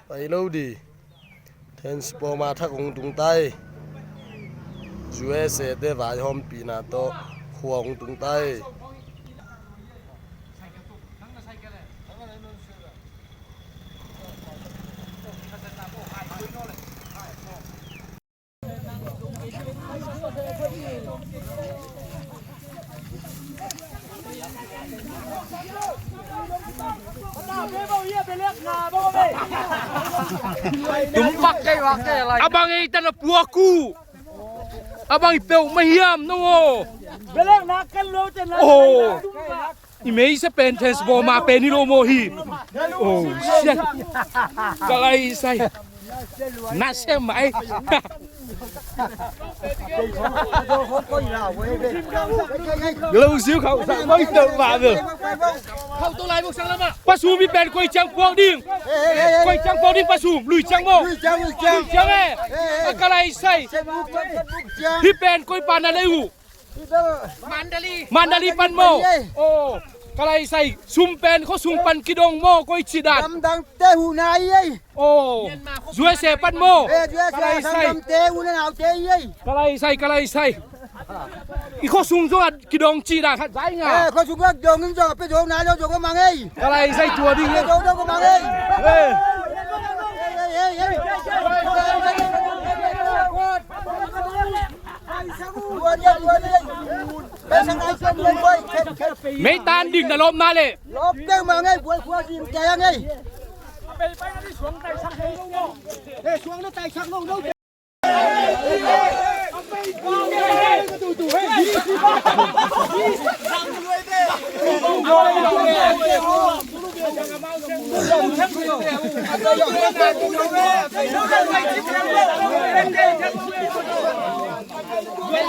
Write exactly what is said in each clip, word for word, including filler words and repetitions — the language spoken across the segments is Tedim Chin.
Pai lo di. Transformer thak hong tung tai. U S A te vaihawmpihna tawh khua hong tung tai. Tum bak kei bak kei lai. A bang ei tan a puak uh. A bang i peuh mah hiam nong aw. Belek nak kan lo te nak. Oh. I meisa pen transformer pen hi lo maw hi. Oh, shit. Ka lai sai. Na sem ai. Lo siu khau sa koi tau ba be. Khau to lai buk sang lama. Pasum i pen koi ciang puak ding. Koi ciang puak ding pasum. Lui ciang maw. Lui ciang, lui ciang. Lui ciang eh. Ka lai sai. Hi pen koi pa na lei uh. Mandali. Mandali pan maw. Oh, ka lai sai, sum pen khuasung pan kidong maw, koi ci dan. Gamdang te hu nai ei. Oh, U S A pan maw. Eh, U S A ka lai sai. Gamdang te hu na nau te ei. Ka lai sai, ka lai sai. I khuasung zong a kidong ci dan khat zai nga. Eh, khuasung a kidong in zong a pe zong nai lo zong ko mang ei. Ka lai sai tua ding ei. Pe zong zong ko mang ei. Eh. Mei tan ding na lawm na le.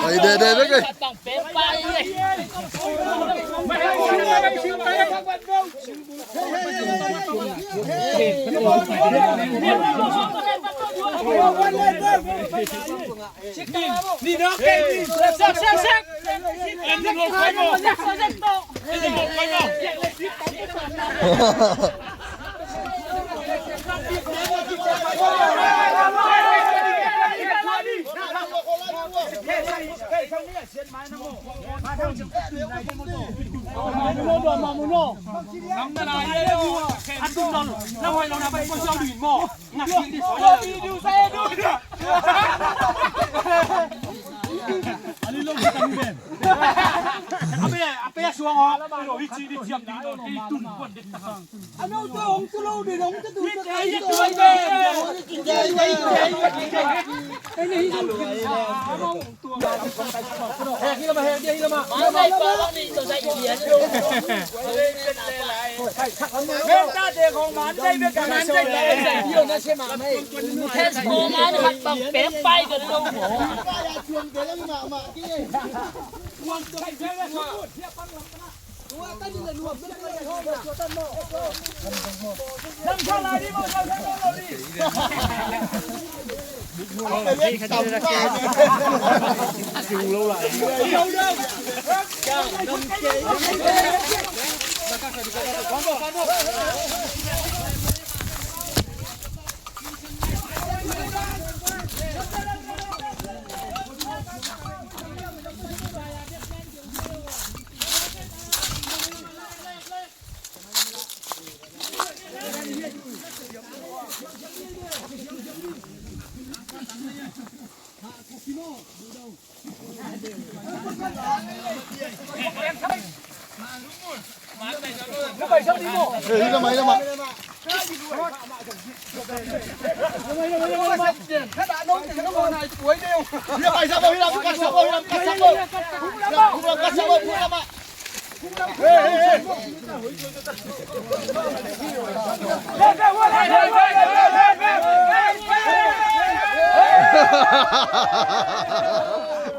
Ai, de, de, de, de.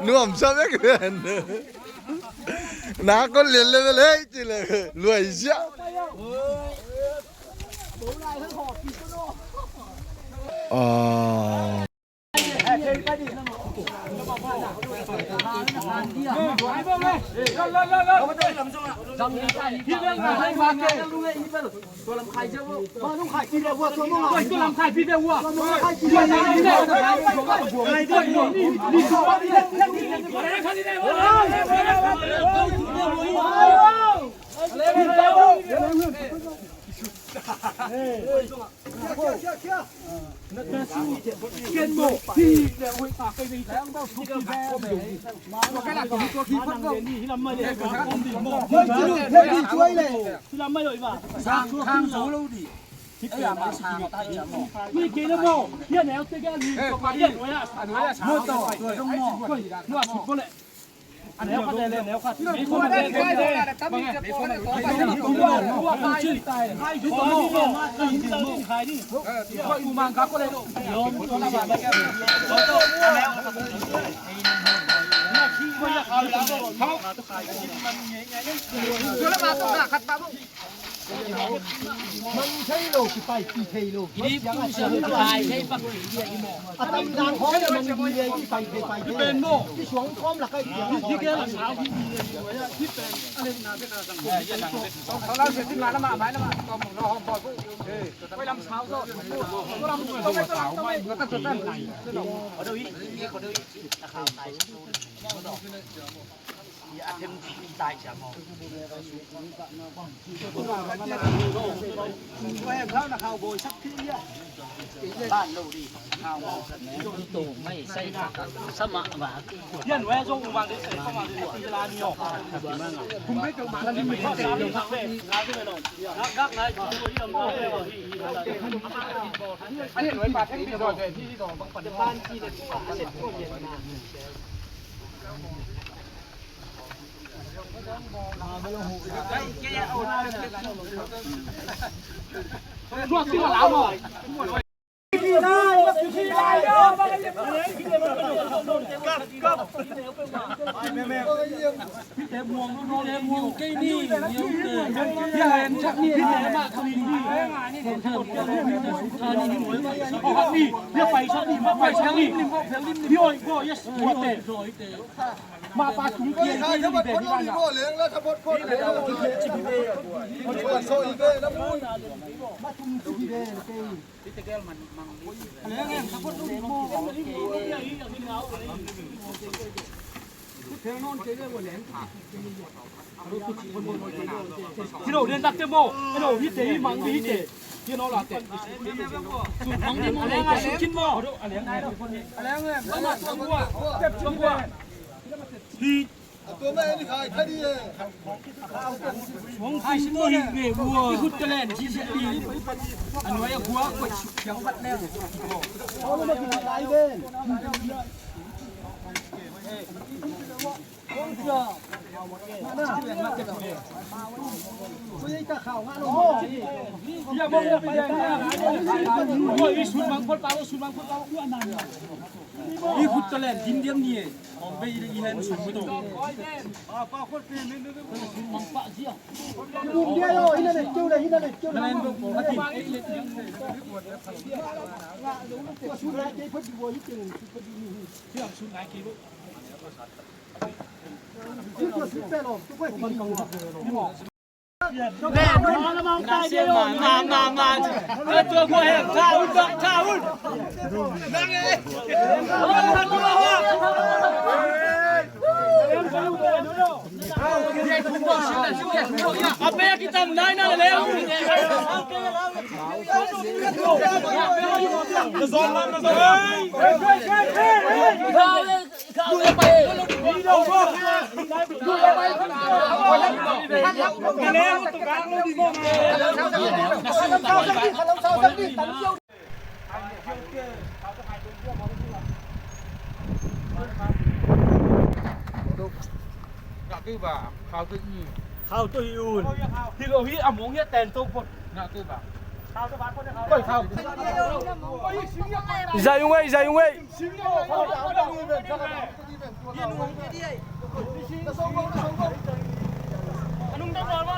Nuam sa bek ven. Na kon lian le vel hei ci le luai sia. Ah. A tam dan khawng le man di le i pai thei, pai thei. I suang khawm lak a i piang. Hi lo, den tak te maw. Hi lo, hi te, hi mang, hi te. Hi lo, la te. Mang, hi mang, hi te. Kin maw. Hi. Ngah kei ba, khau tawh i. Khau tawh i un. Hi lo hi, a mong hi a ten to pon. Ngah kei ba. Koi khau. I zai ung ei, i zai ung ei.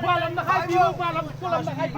Ba lam na khai pi, ba lam, ba lam na khai pi.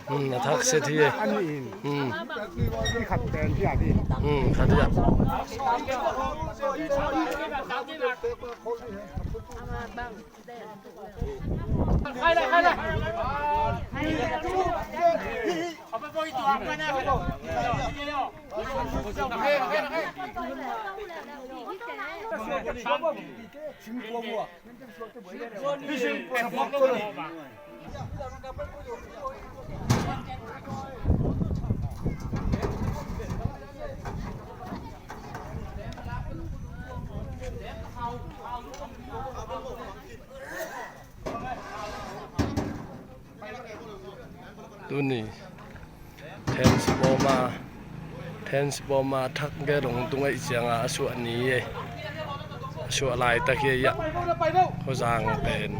Hmm, a thak set hi. Hmm. Khat pen hi a di. Hmm, khat hi a. Tuni Thensibawma, Thensibawma thak gel hong tung ahih ciangin a suah ni ei. A suah laitak hi ei ah. Khuazang pen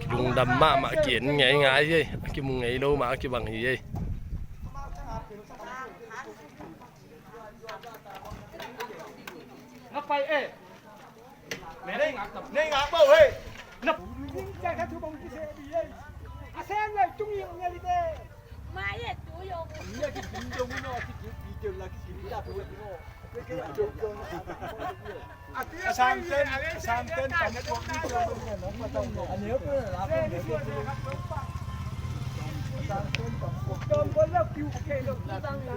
kilungdam mahmah, ki-en ngeingai ei. A kimu ngei lo mah a kibang hi ei. Na pai e. Nei ngak tam. Nei ngak bo he. Na. Ning cai kha thu bang ki se bi e. A sem le tung i ngel i te. Ma ye tu yo. Ni a ki tung yo no, a ki tu pi te la ki tu la tu no. Ke ke yo yo. A sang ten, a sang ten pa ne ko ni ko ni na pa tang no. A ne ko la ko ne ko. Sang ten pa ko. Tom ko la piu ke lo tang na.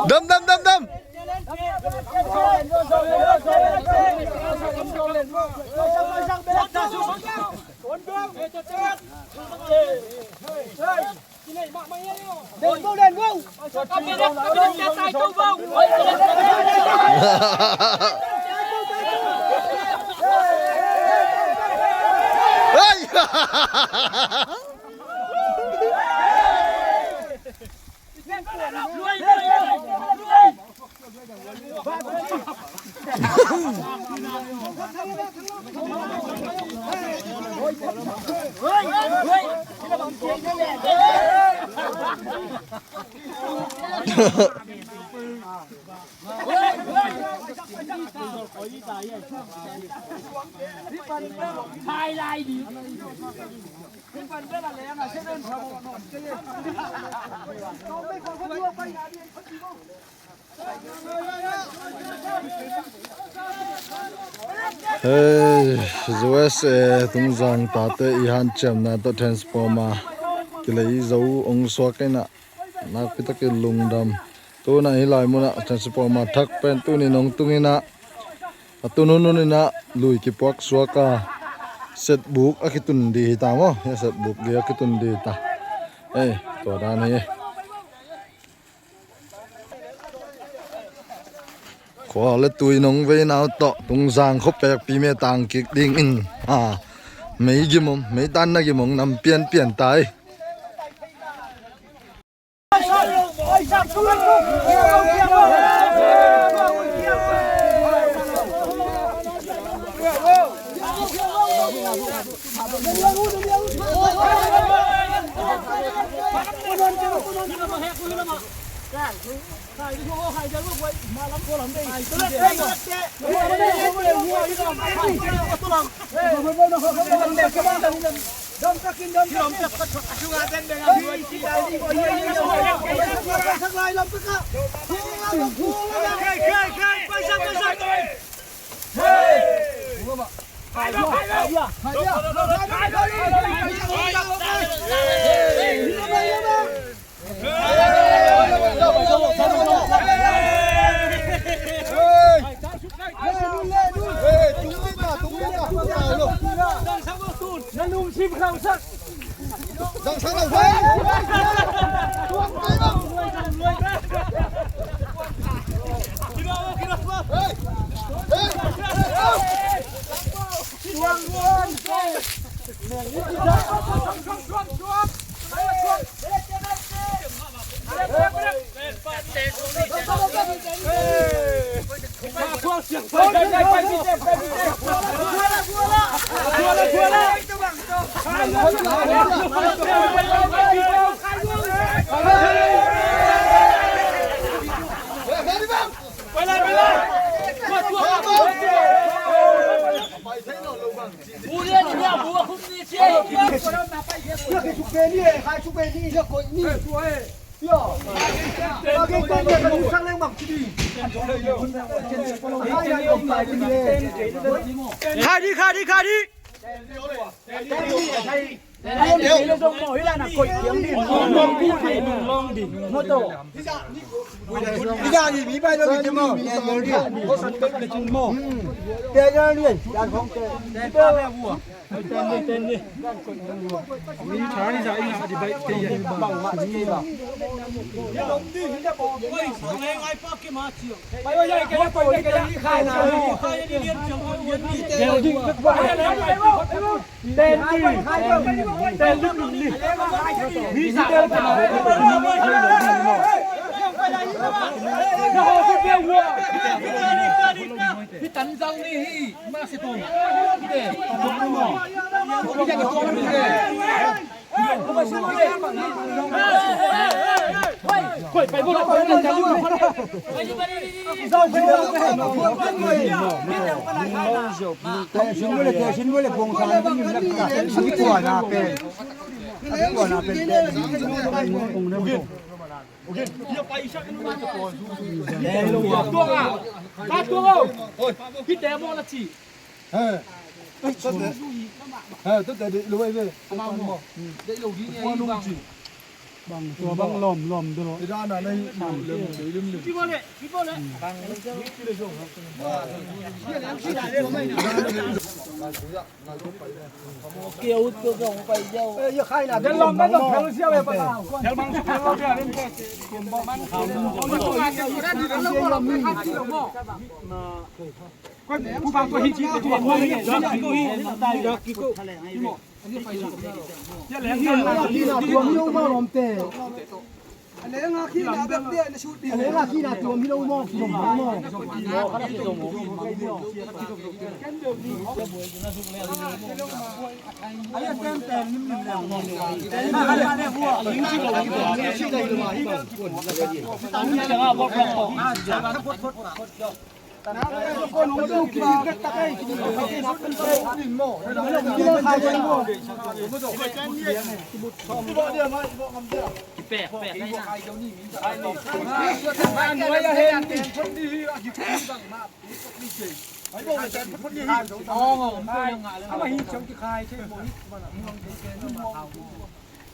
Dam, dam, dam, dam. Hei, U S A Tungzang tate i hanciamna tawh transformer kilei zo ong suak in ah, nakpi takin lungdam. Tuna hih lai munah transformer thak pen tuni nong tung in ah, a tun hun hun in ah lui kipuak suak a, setbuk a kitun ding hi ta maw? Hia setbuk ding a kitun ding hi ta. Hei, tua dan hi. Khua le tui nong veina uh tawh Tungzang khuapekpi me tang kik dingin, a, mei gim om, mei tanna gim om nam pianpian ta hi. Khai dih, khai dih, khai dih.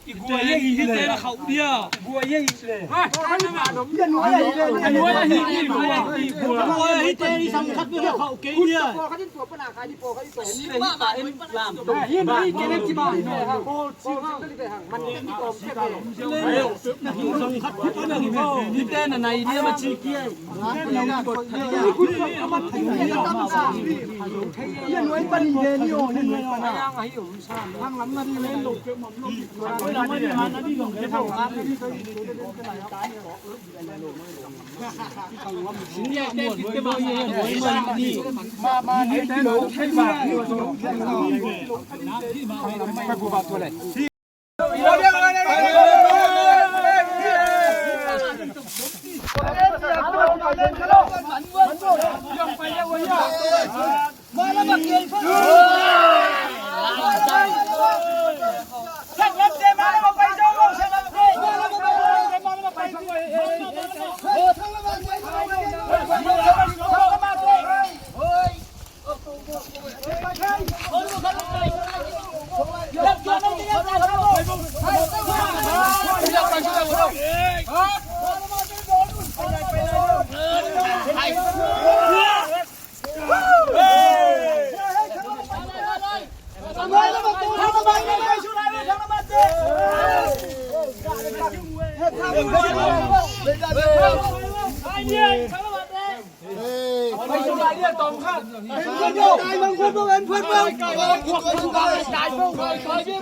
I guai hi hi le.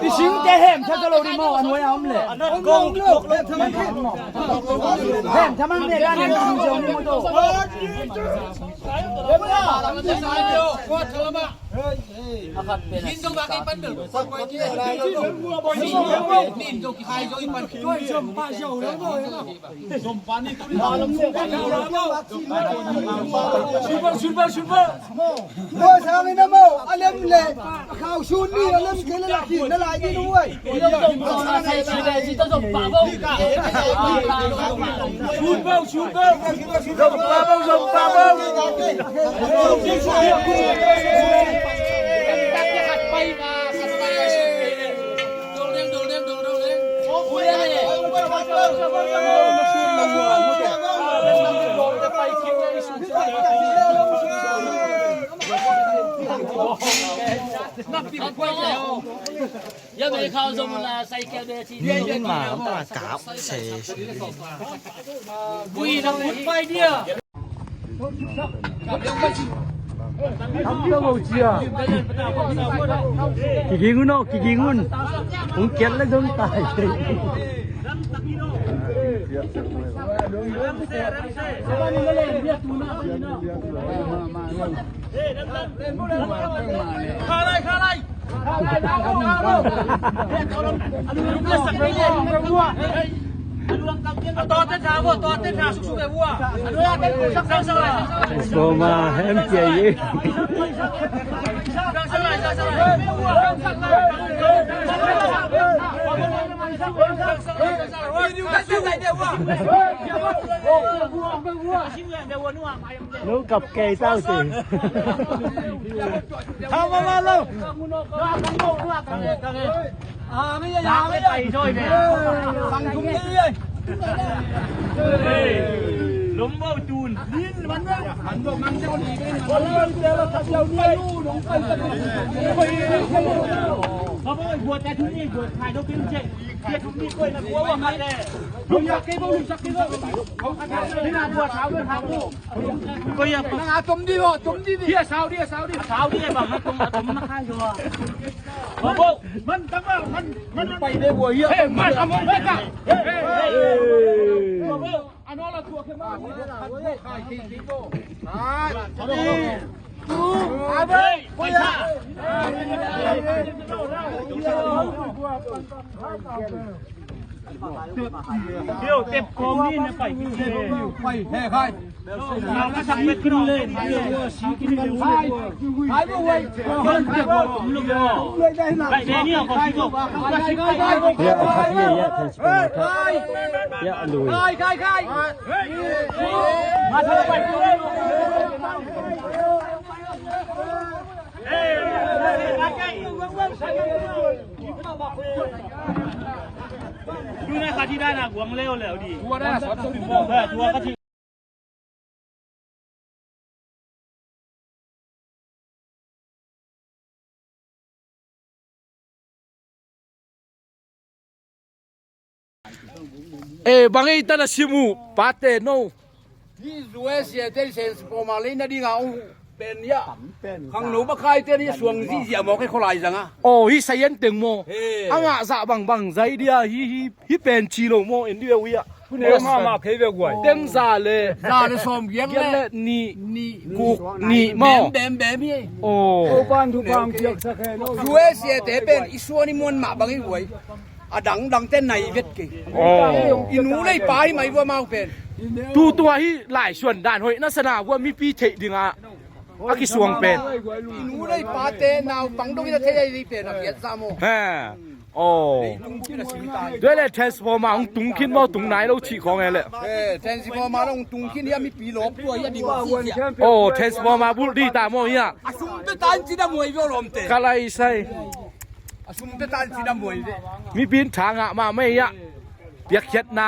I singte hem tha ka lo ding maw, a nuai a om leh. Hem tha mang ne ka nem sing zong ni maw to. Sulpa, sulpa, sulpa. Tua sang in a mau, a lem le, a khau sun ni, a lem kei le lak hin, na lai ni nuai. Sulpa, sulpa. Sulpa, sulpa. Kiging un aw, kiging un. Hong kiat le zong tai. Soma, em kia ye. Lo kap kei tau te. Tha ma ma lo. Lom bo tun. Tep kawm ni na pai kik le. Pai he khai. Nau ka sak pek kik le. Khai bo wai. Khai bo wai. Khai de ni a ko kik ko. Ya, ya, ya, thanks for my time. Ya, lui. Khai khai khai. Ma sa pai. Eh, bang ei ta na sim uh, pate no. Hih U S A te license pawma lei nadinga uh pen hiah. Khangno bakhaite ni suang zihziah mawk e khualai zanga. Aw, hih sayan teng maw. He. Amah zah bangbang zai dia, hih, hih, hih pen ci lo maw, en dih ve uh hiah. Teng za le, za le sawm giat le, giat le nih, nih, guk, nih maw. Bem, bem, bem hi. Aw. Topa'n thupha hong piaksak hen. U S A te pen i suan i muan mah bang hi uh ai. A dangdangte nai vet kei. Aw. I nu le i pa hi mai vua mau pen. Tu tua hi laisuan dan hoih na sana vua mipi theih dinga a kisuang pen. I nu le i pate naupang dongin a thei ahi pen a kiat za maw. He. Aw. Tua le transformer hong tung khin maw, tung nai lo cih khawng e le. Eh, transformer hong tung khin hi a, mipi lawp tua hi a ding. Aw, transformer bulh dih ta maw hi a. A sum pia ta in ci dam huai vua lawmte. Ka lai sai. A sum pia ta in ci dam huai ve. Mipi in tha ngah mahmah hi a. Piakkhiatna,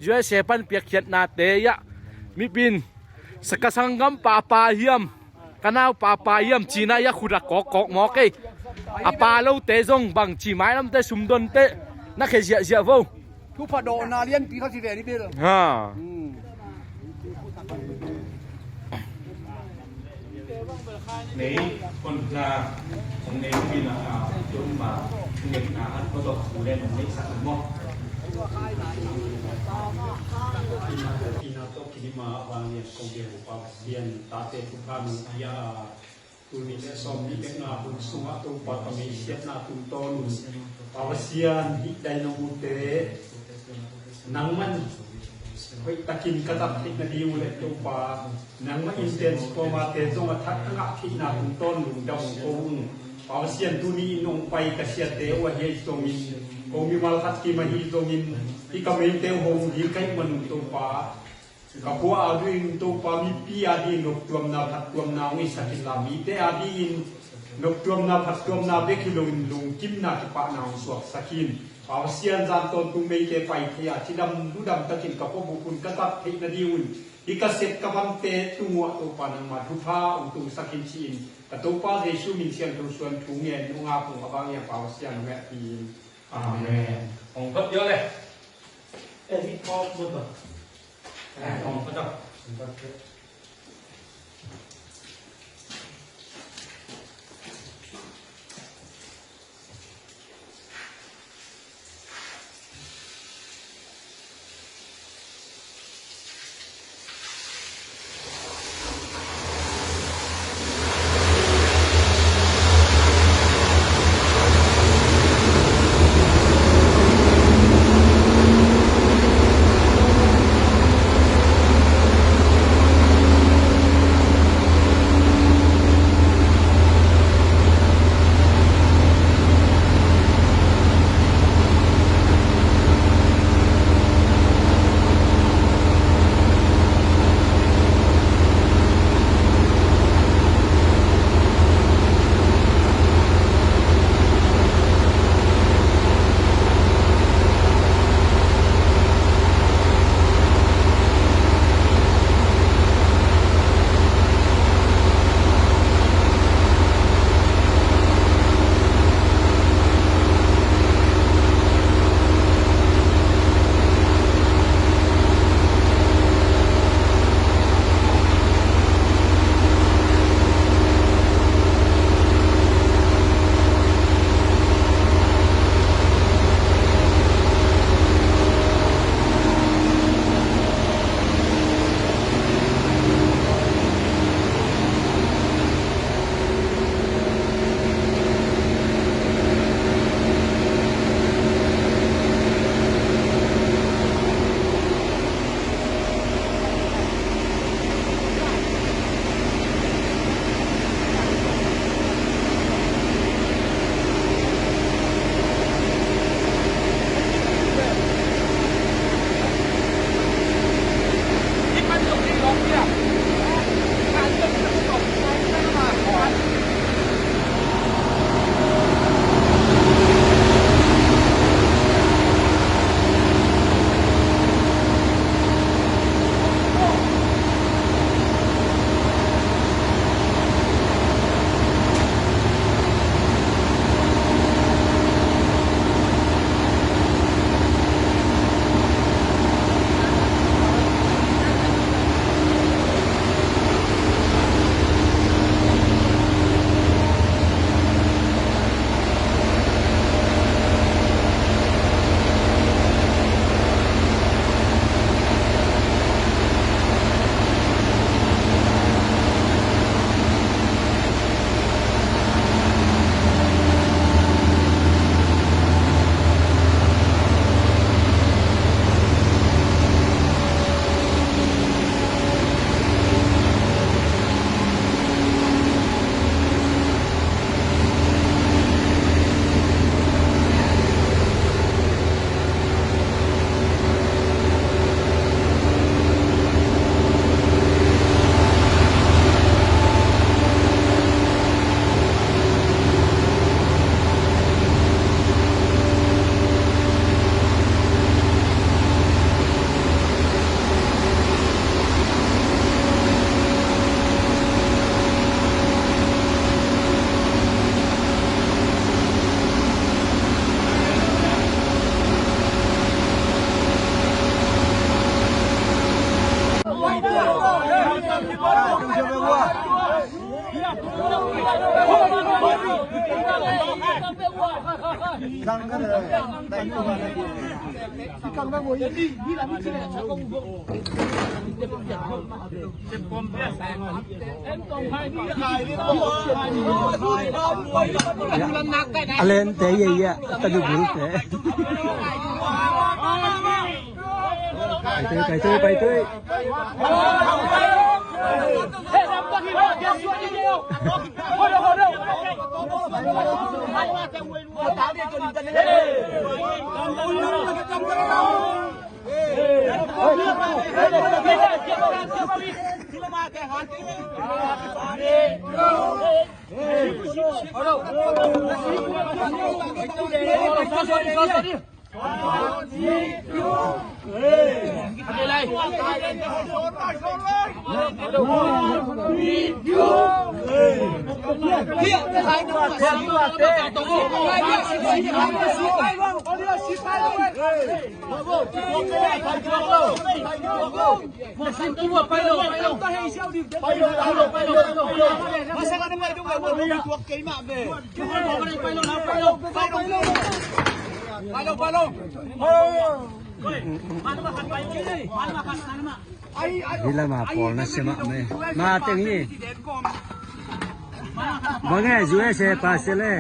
U S A pan piakkhiatnate hi a. Mipi in sa ka sanggam papa hiam, ka nau papa hiam cina hi a, khut a kawkkawk mawk ei. A pa lote zong bang ci mailamte sumdonte na khia ziahziah vo. Thupha dawhna lianpi kha ci ve ni bil. Ha. Hmm. Nei, kon na, kong nei pi na, a, tum ma, nei na, an ko dok ku le nong nei sa mo. Ina to kini ma, wang lian kong dia pa sian, tate tu kanu, ya, Tuni le sawmnih le nga hun sungah Topa ka meisiatna tungtawn un Pa Pasian hih dai nong ute nangman hoih takin ka zat theih nading uh le Topa nangmah in ten sipawmate zong a that a ngah theihna tungtawn lungdam ung ko ung. Pa Pasian tuni in hong pai ka siate uh ahi zongin ko mimal khat kim ahi zongin hih ka meite uh hong ding ka hih manun Topa Ka pua a ding Topa mipi a ding noptuamna phattuamna hong hisak inla mite a dingin noptuamna phattuamna bek hi loin lungkimna kipahna hong suaksak in. Pa Pasian zan tawntung meite pai thei a cidam ludam takin ka pua bukun ka zat theih nadingun hih ka sep ka vante tung uh ah Topa nangma thupha hong tungsak in ci-in ka Topa Jesu min siangtho suan thu ngen nungak hong a vang ia Pa Pasian hong hehpih in. Amen. Hong khat dia le. Eh, hih thawk bawk a. Eh, hong khat a. A len te ye ye, ta du bul te. Pai tui, pai tui, pai tui. Hi lama pawl na sia mah mei. Ma teng hi. Bang e, U S A pa sia le.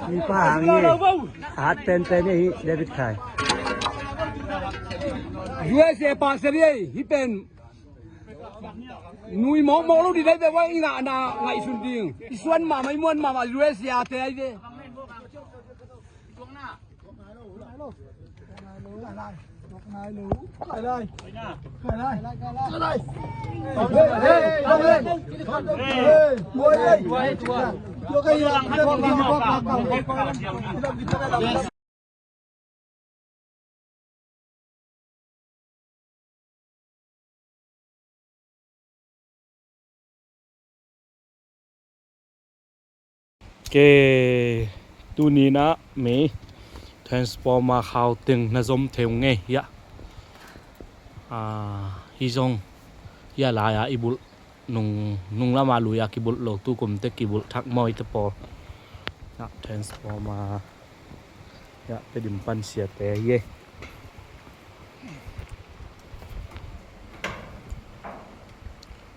Hi pa hang hi. Hat pen pen hi, David Khai. U S A pa sia hi, hi pen. Nui mawkmawk lo ding dai ve, va i ngahna ngaihsun ding. I suan mahmah, i muan mahmah U S A te ai ve. Ke tuni in ah mi transformer khau teng na zom thei uh ngei hiah. Ah, hi zong hiah lai-ah i bulh nung, nung lamah lui-ah kibulh lo, tukum teh kibulh thak mawi te pawl. Hiah transformer hiah Tedim pan siate hi e.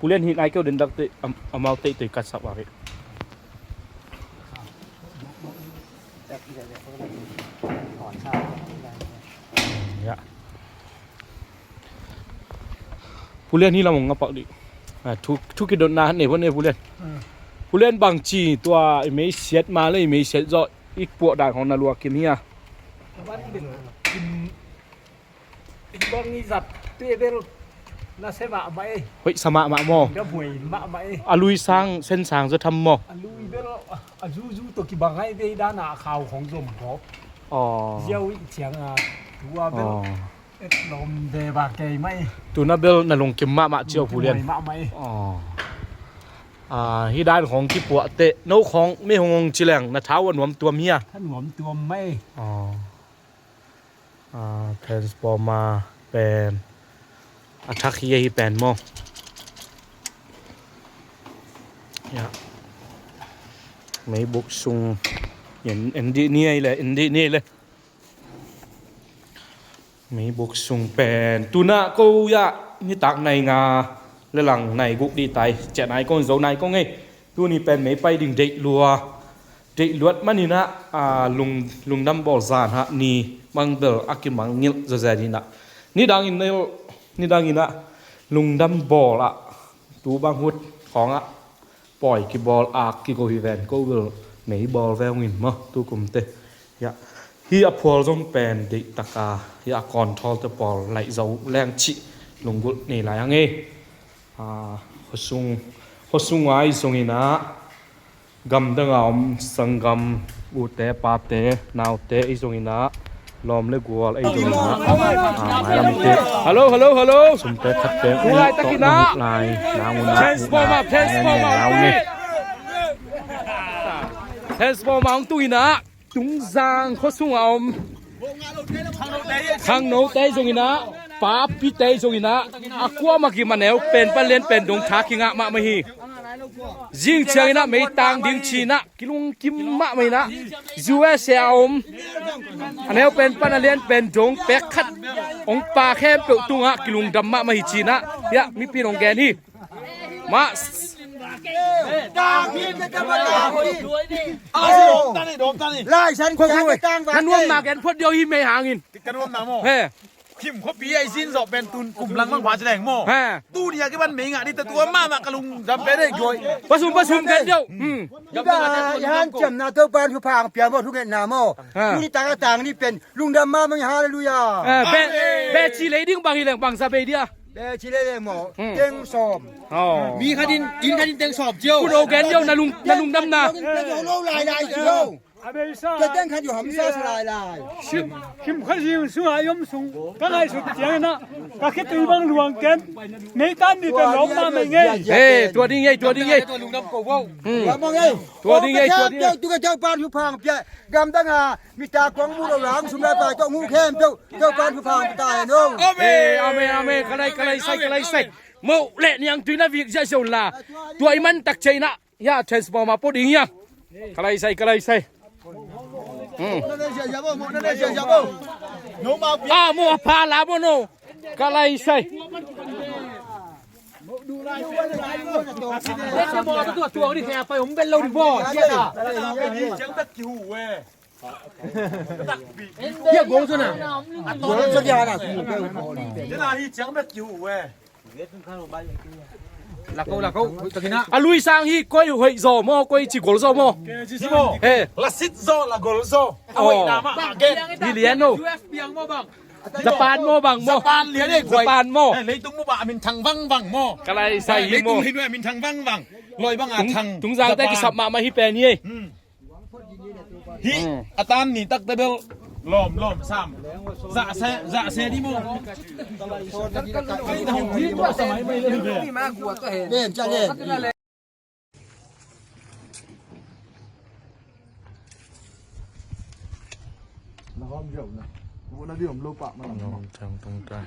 Pu Lian, hi nai keu den dak teh, am-, amau teitei kat sak bak hi. Hiah. Pu Lian, hi lam ong a pak dih. Ah, thu, thu kidotna nei pua ne Pu Lian. Hmm. Pu Lian, bangci tua i mei siat ma le i mei siat zawh i puah dan khong na lua kim hia? Bang i zat te bel na se mahmah e. Hoih sa mahmah maw? Na buai mahmah e. A lui sang, sen sang zaw tham maw? A lui bel a zuzu tawh kibang ai vei dana a khau khong zom kawk. Aw. Ziau i ciang a tua bel. Aw. Et lawm ve ba kei mai. Tuna bel na lungkim mahmah cio Pu Lian. Lungkim mahmah e. Aw. Ah, hi dan khong kipuah teh no khong mi hong hong ci leng na thau a nuam tuam hia? Tha nuam tuam mai. Aw. Ah, transformer pen a thak hi, hi pen maw? Ya. Meibuk sung en, en dih ni ei le, en dih ni ei le. Meibuk sung pen tuna ko ya nitak nai nga le lang nai guk dih tai, ciah nai ko, zo nai ko ngei. Tuni pen mei pai ding deih lua, deih luat maninah, a, lung, lungdam bawl zan hah ni mangbel a kimangngilh zazen inah. Nidangin, nidanginah lungdam bawl ah tu bang hut khawngah pawi kibawl ak kigo hi ven ko bel mei bawl ve hong in maw tukumte. Hiah, hi a phual zong pen deih taka, hi a kawnthawl te pawl laih zo leng cih lunggulh nei lai a ngei. Ah, khuasung, khuasung ai zonginah gamdang a om sanggam ute, pate, naute ei zonginah lawm le gual ei zonginah, ah, mailam te. Hello, hello, hello. Sumte khatte lai takinah lai nangunah transformer, transformer hong tunginah. Tungzang khua sungah a om khangnote zongin ah, papite zongin ah, a kuamah kim a neu pen pan lian pen dong tha kingah mahmah hi. Zing ciangin ah meitang ding ci-in ah kilungkim mahmah in ah, U S A a om a neu pen pan a lian pen dong pek khat hong pia khempeuh tungah kilungdam mahmah hi ci-in ah, hiah mipi in hong gen hi. Mah. Lai Siangtho, na nuamna gen phot dih o, hih mei hangin. Ka nuamna maw? He. Him khuapi a i zin zawh pen tun kum lang mang pha ci leng maw? He. Tuni a kipan mei ngah ding ta, tua mahmah ka lungdam pen ei guai. Pasum, pasum gen dih o. Hmm. Ida i hanciamna Topa'n thupha hong pia maw, thungetna maw? He. Tuni tak a tang ni pen lungdam mahmah hi, halleluiah. He, be, be ci lei ding bang hi leng bang za bei dih a. Be ci lei leng maw? Hmm. Teng sawm. Oh. Mi khat in, inn khat in teng sawm ci o. Kun o gen dih o, na lung, na lungdamna. Teng sawm lo lai lai ci o. A beisa. Teng khat i hamsa sa lai lai. Sim, sim kha zing sungah i om sung ka ngaihsut ciangin ah ka khitui bang luang ken. Meitang ni pen lawm mahmah ngei. Eh, tua ding ei, tua ding ei. Hmm. Tua ding ei, tua ding ei. Tu ka Topa'n thupha hong pia. Gamdang a mita kong mu lo lang sum lai pai tawh mu khempeuh Topa'n thupha hong pia ta hen o. Amen, amen, amen. Ka lai, ka lai sai, ka lai sai. Moh le niangtui na vik ziahziah un la. Tua i man tak ciangin ah, hiah transformer pua ding hiam? Ka lai sai, ka lai sai. Hmm. Ah, moh a pha la maw no. Ka lai sai. A lui sang hi, koi hoih zaw maw, koi ci gol zaw maw? He. La sit zaw, la gol zaw. A hoihna mah a gen. Hi lian o. Japan maw bang maw? Japan lian ei guai. Japan maw? Eh, leitung maw bang a minthang vangvang maw? Ka lai sai hi maw? Leitung hi nuai a minthang vangvang. Lawi bang a thang. Tungzangte kisap mahmah hi pen hi ei. Hmm. Hi a tan ni takte bel lawm lawm sam. Zah se, zah se dih maw? Na hawm ziau na. Buh na dih om lo pah ma na. Hawm thang tung tai.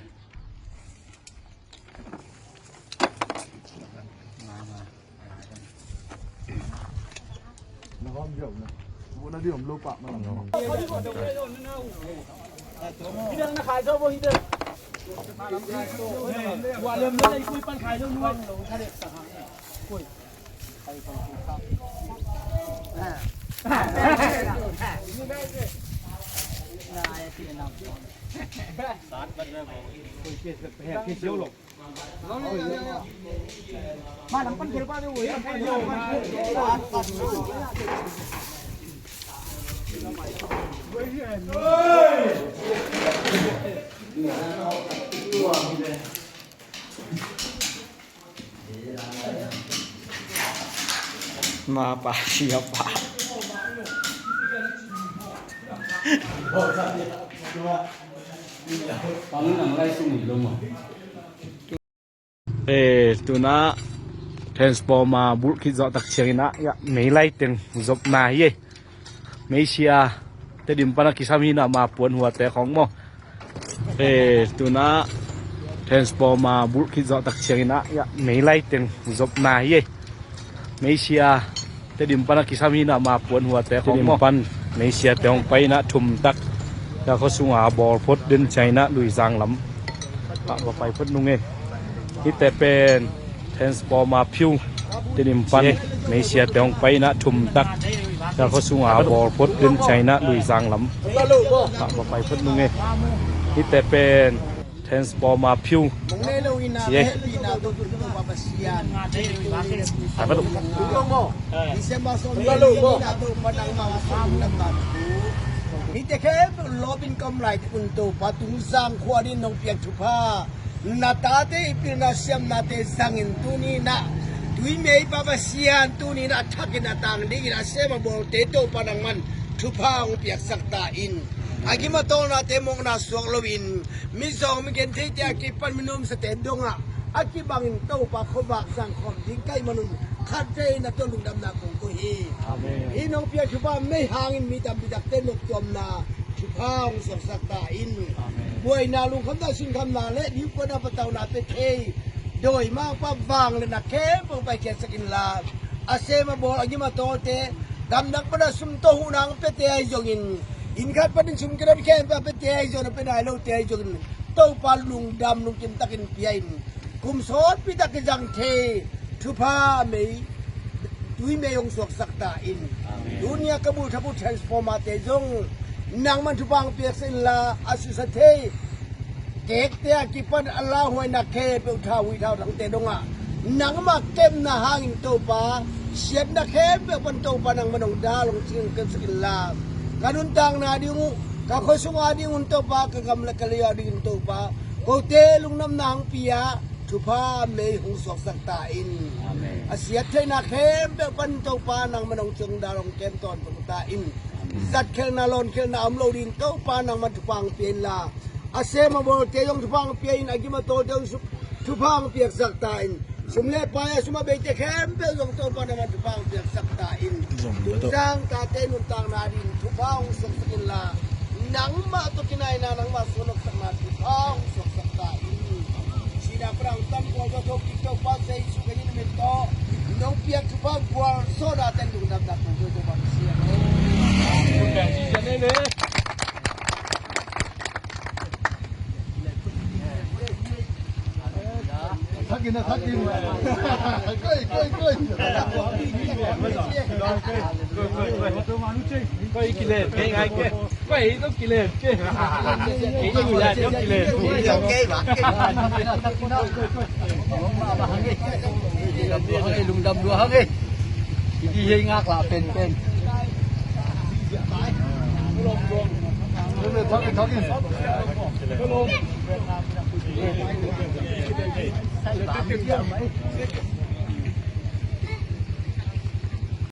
Na hawm ziau na. Buh na dih om lo pah ma na. Hawm thang tung tai. Mapa siapa? Pang nang lai sung ni lo mo. Eh, tuna transformer bulh khit zawh tak ciangin ah, ya, mei lai teng zopna hi ei. Meisia Tedim pana kisam hi na, ma puan huate khong maw. Eh, tuna transformer bulh khit zawh tak ciangin ah, ya, mei lai teng zopna hi ei. Meisia Tedim pana kisam hi na, ma puan huate khong maw. Tedim pan meisia te hong pai na thum tak. Ya, khua sunga bawl phot den ciangin ah Luizang lam ah va pai phot nung ei. Hihte pen transformer phiu Tedim pan meisia te hong pai na thum tak. Ya, khua sunga bawl phot den ciangin ah Luizang lam ah va pai phot nung ei. Hihte pen transformer phiu ci ei. Mite khempeuh lawpin ka om lai tekun Topa Tungzang khua dingin nong piak thupha, na tate i pilna siamnate zangin tuni-in ah tuimei Pa Pasian tuni-in ah thakin a tang dingin a sem a bawlte Topa nangman thupha hong piaksak ta in. A gim a tawlnate mawkna suak loin mizawng migentheite a kipan minumsate dongah a kibangin Topa khuavak zangkhawm ding ka hih manun khat vei na tawh lungdamna kong ko hi. Amen. Hih nong piak thupha mei hangin mi tampi takte noptuamna thupha hong suaksak ta in. Amen. Buaina, lungkhamna, sinkhamna le dipkuatna, patauna pia thei dawimangpa vangliatna khempeuh paikhiatsak inla, a sem a bawl, a gim a tawlte, gamdang pana sum tawh huhna hong piate ahi zongin, inn khat panin sum kidon khempeuh a piate ahi zongin, a pia nai lote ahi zongin, Topa lungdam lungkim takin pia in. Kum sawtpi tak kizang thei thupha mei, tui mei hong suaksak ta in. Amen. Tuni-a ka bulthapu transformer-te zong nangman thupha hong piaksak inla, a susia thei kekte a kipan a lauhuaina khempeuh, thauhuih thauthangte dongah nangmah kepna hangin Topa, siatna khempeuh pan Topa nangman hong dal hong cing hong kepsak inla, ka nuntakna ding uh, ka khua sung a ding un Topa, ka gam le ka lei a dingin Topa, kote lungdamna hong pia, thupha mei hong suaksak ta in. Amen. A siat theihna khempeuh pan Topa nangman hong ciong dal hong kem tawntung ta in. Amen. Zatkhelhna, lawnkhelhna om lo ding Topa nangman thupha hong pia inla, a sem a bawlte zong thupha hong pia in, a gim a tawlte zong su-, thupha hong piaksak ta in. Sum le pai a sum a beite khempeuh zong Topa nangman thupha hong piaksak ta in. Zong Topa. Tungsang tate nuntakna ding thupha hong suaksak inla, nangmah tawh kinaina, nangmah suan hong sakna thupha hong suaksak ta in. Sihna pan a hong tan kual tawh thokik Topa Jesu Khazih min tawh nong piak thupha gualzawhna ten lungdamna kong ko hi Topa Messiah. Thak in, thak in. Koi, koi, koi. Koi, koi, koi. Koi, kile, koi, koi. Koi, koi, kile, koi. Koi, koi, kile, koi. Koi, koi, koi. Lungdam lua hang e. Kiki hei ngak lah penpen. Thak in, thak in.